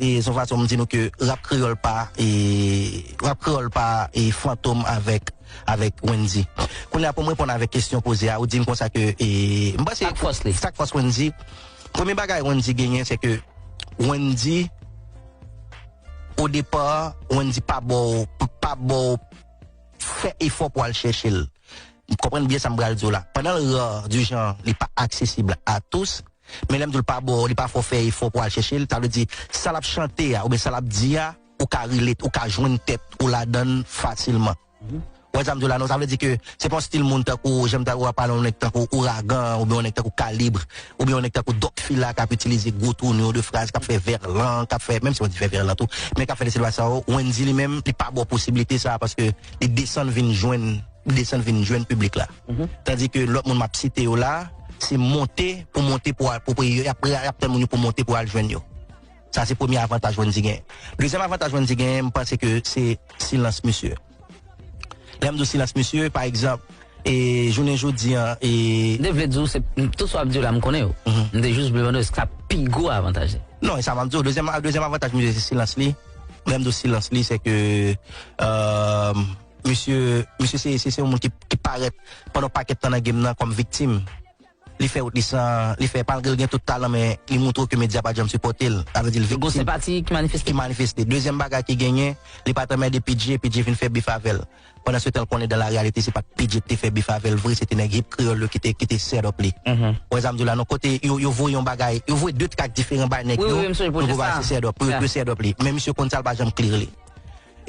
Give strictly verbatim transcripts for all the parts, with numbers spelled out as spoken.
e, se yon fason m di nou ke rap kreyòl pa, e, rap kreyòl pa, e, Fantom avèk, avèk Wendy. Kounye a pou m reponn avèk kesyon poze a, ou di m konsa ke, e, m panse sa k fòs li. Sa k fòs Wendy. Premye bagay Wendy genyen, se ke Wendy, o depa, Wendy pa ba w, pa ba w fè efò pou al chèche l. Konprann byen sa m pral di w la. Pandan l ra, di jan li pa aksesib a tous, men lè m di w l pa ba w, li pa fè w fè efò pou al chèche l, sa vle di, sa l ap chante a, oubyen sa l ap di a, ou ka relate, ou ka jwenn tèt ou ladan l fasilman. Ou wè sa m di w la, non? Sa vle di ke se pa yon stil moun tankou, jan m ta wè pale yon nèg tankou Ouragan, oubyen yon nèg tankou Kalib, oubyen yon nèg tankou Doc Fila k ap itilize gwo tounyo de fraz, k ap fè vèlan, k ap fè, menm si mwen di fè vèlan tou, men k ap fè de stil sa yo, Wendy li menm, li pa ba w posiblite sa a, paske li desann vin jwenn, li desann vin jwenn piblik la. Tandi ke lòt moun m ap site yo la, se monte pou monte pou al, pou, pou y ap, y ap tann moun yo pou monte pou al jwenn yo. Sa se premye avantaj Wendy genyen. Dezyèm avantaj Wendy genyen, m panse ke se silans misye. Lè m di w silans misye, pa egzanp, e jounen jodi an, e M te vle di w, se, tout sa w ap di yo la, m konnen yo. M te jis vle mande w, èske sa pi gwo avantaj li? Non, e sa m ap di w. Dezyèm, dezyèm avantaj misye, se silans li. Lè m di w silans li, se ke, euh, misye, misye se, se, se yon moun ki, ki parèt pandan yon pakèt tan nan game nan kòm viktim. Li fè wout li san, li fè, malgre l gen tout talan, men li montre w ke medya pa t janm sipòte l. Sa vle di l viktim. Li gon senpati ki manifeste. Ki manifeste. Dezyèm bagay ki genyen, li pa t anmède P J, P J vin fè bif avè l. Pandan se tan l konnen dan la reyalite, se pa t P J ki te fè bif avè l vre, se te nèg Hip Kreyòl yo ki te, ki te set up li. Ou wè sa m di w la, non, kote yo, yo voye yon bagay, yo voye de trak diferan bay nèg yo, pou yo ba se set up, pou yo, pou yo set up li. Men misye konn sa, l pa janm clear li.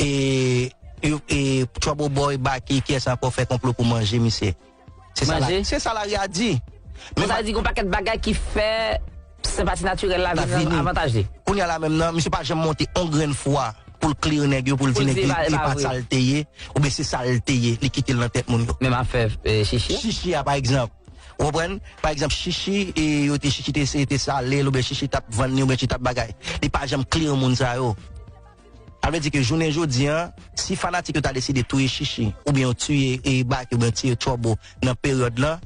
E, e, e Trouble Boy, Baky, kiyès ankò fè konplo pou manje misye? Se sa la, se sa Larry a di. Bon, sa vle di gon pakèt bagay ki fè senpati natirèl la vin avantaj li. Kounye a la menm nan, misye pa janm monte on grenn fwa pou l clear nèg yo, pou l di nèg li, li pa sa l te ye, oubyen se sa l te ye, li kite l nan tèt moun yo. Menm afè, eh, Chichi a? Chichi a, pa egzanp. Ou konprann? Pa egzanp, Chichi, e yo te, Chichi te, te sale l, oubyen Chichi t ap vann li, oubyen Chichi t ap bagay. Li pa janm clear moun sa yo. Sa vle di ke jounen jodi an, si fanatik yo ta deside touye Chichi, oubyen yo tiye, e, Baky, oubyen tiye Trouble nan peryòd lan,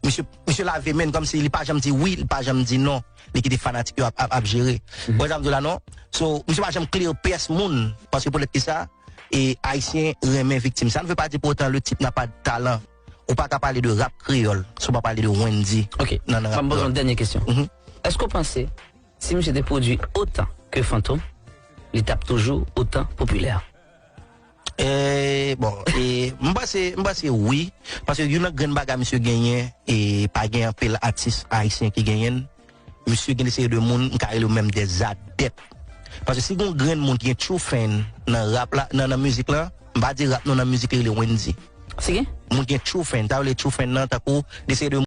misye, misye lave men l kòmsi li pa janm di wi, li pa janm di non. Li kite fanatik yo ap, ap, ap jere. Ou wè sa m di w la, non? So, misye pa janm clear pyès moun, paske poutèt ki sa, e, Ayisyen renmen viktim. Ça ne veut pas dire pour autant le type n'a pas de talent. Ou pa ka pale de rap kreyòl si w pa pale de Wendy nan, nan rap kreyòl. Ok. M ap poze yon dènye kesyon. Èske w panse si misye te pwodui otan ke Fantom, li t ap toujou otan popilè? E, bon, e, m panse, m panse wi, paske youn nan grenn bagay misye genyen, e pa gen anpil atis ayisyen ki genyen l. Misye gen de seri de moun, m ka rele yo menm des adèp. Paske si gen yon grenn moun ki gen true fan nan rap la, nan, nan mizik la, m pa di rap non, nan mizik li rele Wendy. Si gen? Moun ki gen true fan, ta rele true fan nan, tankou de seri de